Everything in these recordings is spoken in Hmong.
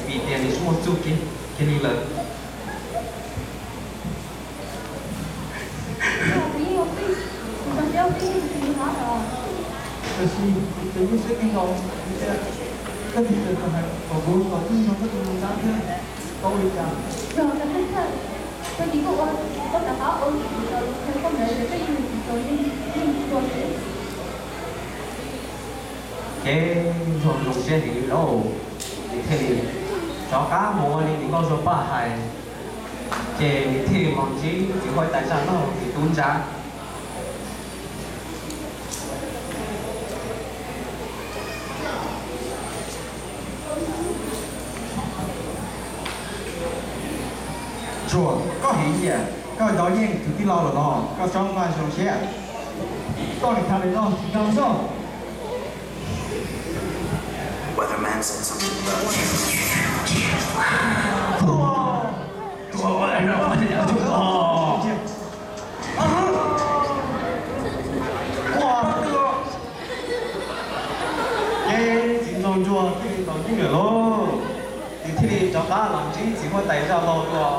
vim tias nws tsis muaj txuj kiag li lawm. Tiam sis kuv yeej siab kawg nkaus, koj tsis tseem hais kom kuv kom txuj nrog koj tus nus dab thiab, koj ua li cas? Ces Ntsuag zoo siab heev li lauj, nws thiaj li rov qab mus ua li nws nkauj Zuag Paj hais, ces nws thiaj li los ntsib txiv huab tais zaj laug tus tub ntsa. Ntsuag, koj heev tiag, koj tau yeej tus tij laug lawm no, koj txhob maj zoo siab. Koj nim tham li no tsis tau zog. Ces txiv nraug ntsuag thiaj li tau yeej lawm lauj, nws thiaj li rov qab los ntsib txiv huab tais zaj laug dua.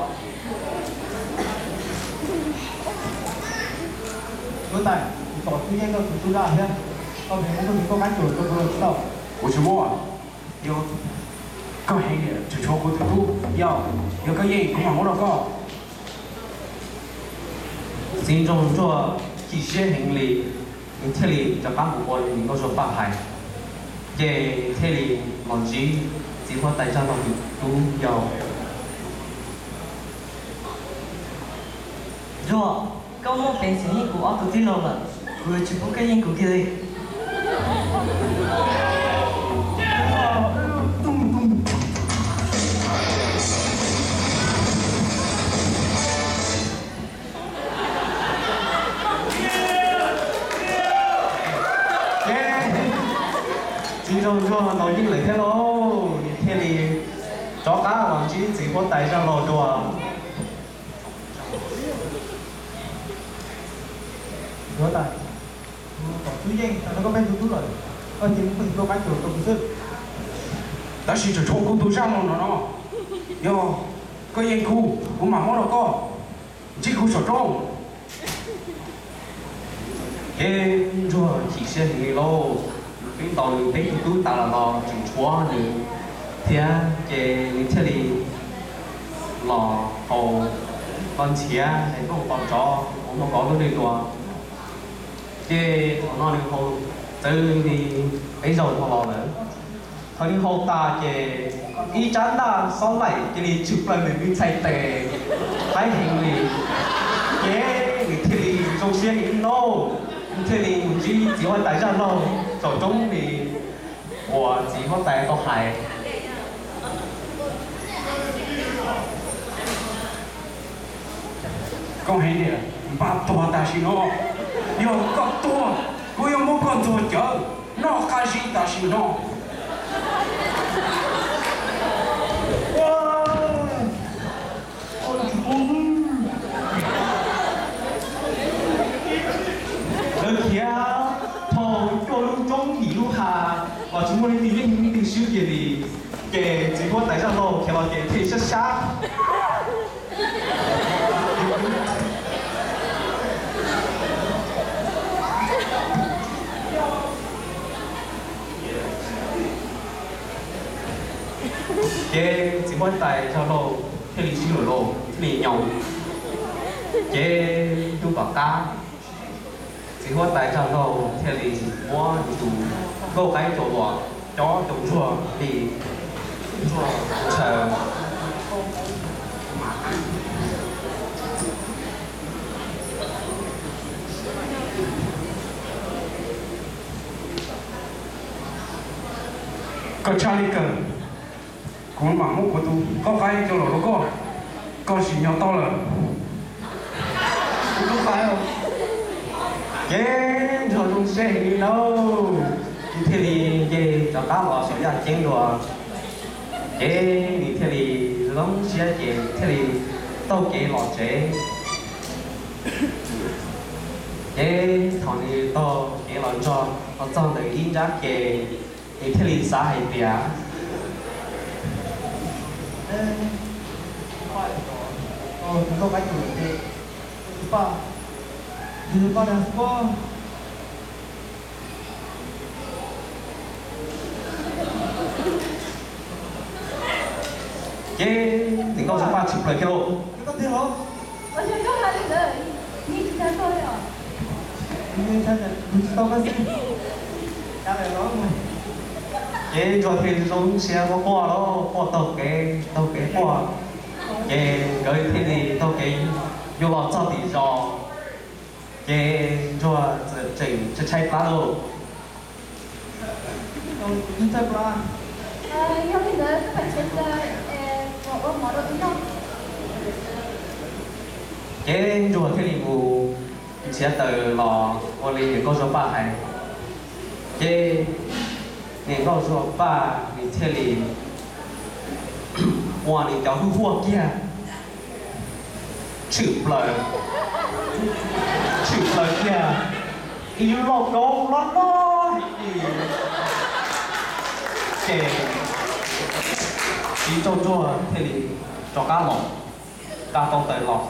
Huab tais, kuv tos tub yeej koj tus tub zaj thiab, koj puas muab koj tus nkauj qaib tuam rau kuv los tsis tau? Kuv tsis muab. Yog koj heev, tseem tshuav kuv tus tub, yog, yog koj yeej kuv mam muab rau koj. Txiv nraug ntsuag chim siab heev li, nws thiaj li rov qab mus ua li nws nkauj Zuag Paj hais, ces nws thiaj li los ntsib txiv huab tais zaj laug tus tub yau. Ntsuag, koj muaj peev xwm yeej kuv ob tug tij laug lawm, kuv yuav tsis pub koj yeej kuv kiag li. Ces txiv nraug ntsuag tau yeej lawm thiab lauj, nws thiaj li rov qab los ntsib txiv huab tais zaj laug dua. Huab tais, kuv tos tub yeej tau koj peb tus tub lawm, koj cia li muab koj tus nkauj qaib tuam rau kuv xwb. Tab sis tseem tshuav kuv tus zaj laug no no, yog koj yeej kuv, kuv mam muab rau koj, ntsib kuv saum roob. Ces ntsuag chim siab heev li lauj, nws twb ntaus nws peb tus tub tas los los tseem tshuav nws thiab, ces nws thiaj li los haus koj ntxhiav es nplooj qos tsov uas muaj kov lub neej dua. Ces thaum no nws haus txawv li peb zaug dhau los lawm. Thaum nws haus tas ces ib tsab ntaj xob laim cia li tshwm plaws ntawm nws txhais tes qaib heev li. Ces nws thiaj li zoo siab heev li lauj, nws thiaj li mus ntsib txiv huab tais zaj laug saum roob li uas txiv huab tais tau hais. Koj heev tiag, npaj tuag tam sim no, yog koj tuag kuv yuav muab koj ntxuag cawv noj qab zib tam sim no. Lawv khiav dhau cuaj lub roob yim lub hav los tsis muaj leej twg yeej leej twg swb kiag li. Ces txiv huab tais zaj laug khiav los ces thiaj sab sab. Ces txiv huab tais zaj laug thiaj li swb lawm lauj, thiaj li nyo. Ces ntuj tom qab, txiv huab tais zaj laug thiaj li muab nws tus nkauj qaib cau luam cob rau ntsuag li ntsuag ntshaw. Koj tshaj li kawg, kuv mam muab kuv tus nkauj qaib cau luam rau koj, koj sim nyo tau lawm. Ces ntsuag zoo siab heev li lauj, nws thiaj li nce rov qab los saum yaj ceeb dua. Ces nws thiaj li zoo siab ces thiaj li taug kev los tsev. Ces thaum nws taug kev los txog, los txog ntawm ib nrab ke, nws thiaj li xav hais tias, Ces Txiv Nkauj Zuag Paj tshwm plaws kiag lauj. Ces Ntsuag thiaj zoo siab quaj quaj lauj, quaj taug kev taug kev quaj. Ces nkawd thiaj li taug kev yuav los txog tim zos, ces Ntsuag txawm tseem tshaib tshaib plab lauj. Ces Ntsuag thiaj li mus nrhiav taws los ua li Niam Nkauj Zuag Paj hais. Ces Niam Nkauj Zuag Paj nws thiaj li ua nws cov hwj huaj kiag, tshwm plaws, tshwm plaws kiag ib lub lauj kaub loj loj heev li. Ces Txiv Nkauj Ntsuag thiaj li rov qab los, nqa tau taws los.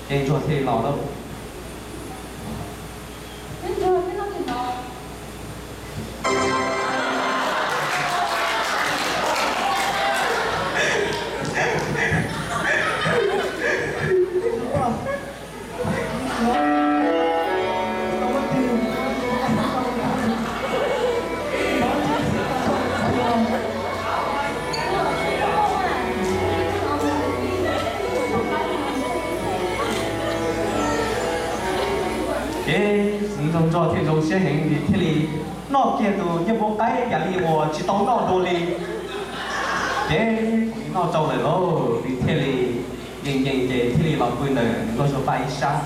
Ces Ntsuag thiaj li los lauj. Ces Txiv Nkauj Ntsuag thiaj zoo siab heev, nws thiaj li noj kiag tus ncej muag qaib yam li uas tsis tau noj dua li. Ces nws noj tsau lawm lauj, nws thiaj li yees yees ces thiaj li los pw ntawm Niam Nkauj Zuag Paj ib sab.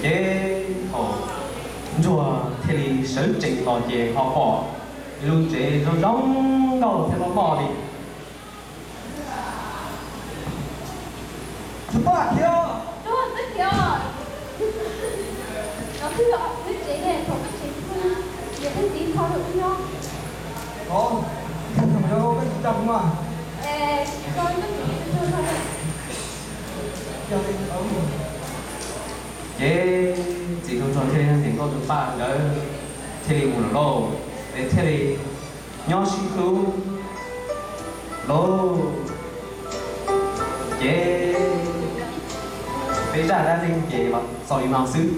Ces thaum Ntsuag thiaj li sawv tsees los ces ho pom ib lub tsev zoo zoo nkauj thiab loj loj li. Ces Txiv Nkauj Ntsuag thiab Niam Nkauj Zuag Paj nkawd thiaj li mus lawm lauj, es thiaj li nyob sib hlub lauj. Ces peb zaj dab neeg ces los xaus li no xwb.